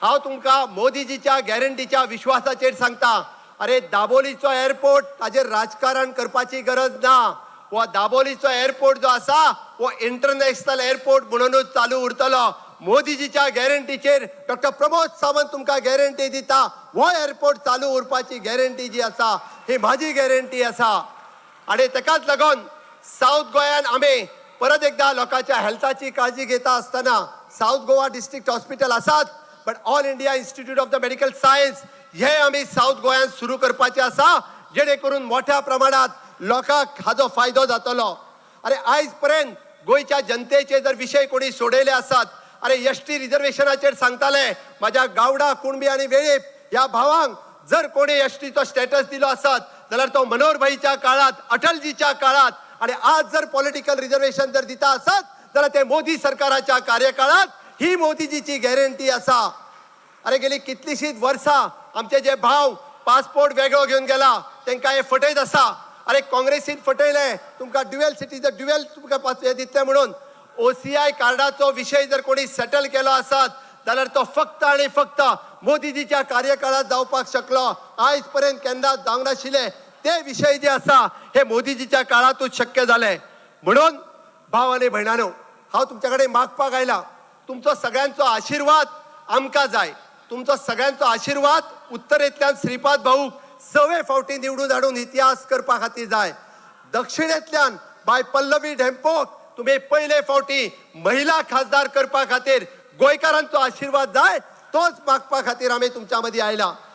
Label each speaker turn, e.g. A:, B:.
A: हांव तुमकां मोदीजीच्या गॅरंटीच्या विश्वासाचेर सांगता, अरे दाबोलीचो एअरपोर्ट ताजेर राजकारण करपाची गरज ना. हो दाबोलीचो एअरपोर्ट जो आसा हो इंटरनॅशनल एअरपोर्ट म्हणूनच चालू उरतलो. मोदीजीच्या गॅरंटीचेर डॉक्टर प्रमोद सावंत तुमकां गॅरंटी दिता, हो एअरपोर्ट चालू उरपाची गॅरंटी जी आसा ही म्हाजी गॅरंटी आसा. आनी तेकाच लागून सावथ गोंयान आमी परत एकदा लोकांच्या हेल्थाची काळजी घेता आसतना सावथ गोवा डिस्ट्रिक्ट हॉस्पिटल आसात, but All India Institute of the Medical Science हे आमी सावथ गोंयांत सुरू करपाचे आसा, जेणे करून मोठ्या प्रमाणात लोकांक हाजो फायदो जातलो. अरे आयज पर्यंत गोंयच्या जनतेचे जर विशय कोणी सोडयले आसात, अरे एसटी रिजर्वेशनाचेर सांगताले, माझ्या गावडा, कुणबी आनी वेळीप ह्या भावांक जर कोणी एसटीचो स्टेटस दिलो आसत जाल्यार तो मनोहर भाईच्या काळात, अटलजीच्या काळात. आणि आज जर पॉलिटिकल रिझर्वेशन जर दिता आसत जाल्यार ते मोदी सरकाराच्या कार्यकाळात. ही मोदीजीची गॅरंटी आसा. अरे गेली कितलीशीच वर्सां आमचे जे भाव पासपोर्ट वेगळो घेवन गेला, तांकां हे फटयत आसा. अरे काँग्रेसीन फटयले, तुमकां ड्युएल सिटीजन, ड्युएल तुमकां हे दितले म्हणून. ओसीआय कार्डाचो विशय जर कोणी सेटल केलो आसत जाल्यार तो फक्त आनी फक्त मोदीजीच्या कार्यकाळात जावपाक शकलो. आयज पर्यंत केन्नाच जावंक नाशिल्ले ते विशय जे आसा हे मोदीजीच्या काळातूच शक्य जाले. म्हणून भाव आनी भयणानो, हांव तुमच्या कडेन मागपाक आयला, तुमचो सगळ्यांचो आशिर्वाद आमकां जाय. तुमचो सगळ्यांचो आशिर्वाद उत्तरेंतल्यान श्रीपाद भाऊक सवे फावटी निवडून हाडून इतिहास करपा खातीर जाय. दक्षिणेंतल्यान बाय पल्लवी ढेंपोक तुम्ही पयले फावटी महिला खासदार करपा खातीर गोंयकारांचो आशिर्वाद जाय. तोच मागपा खातीर आमी तुमच्या मदीं आयला.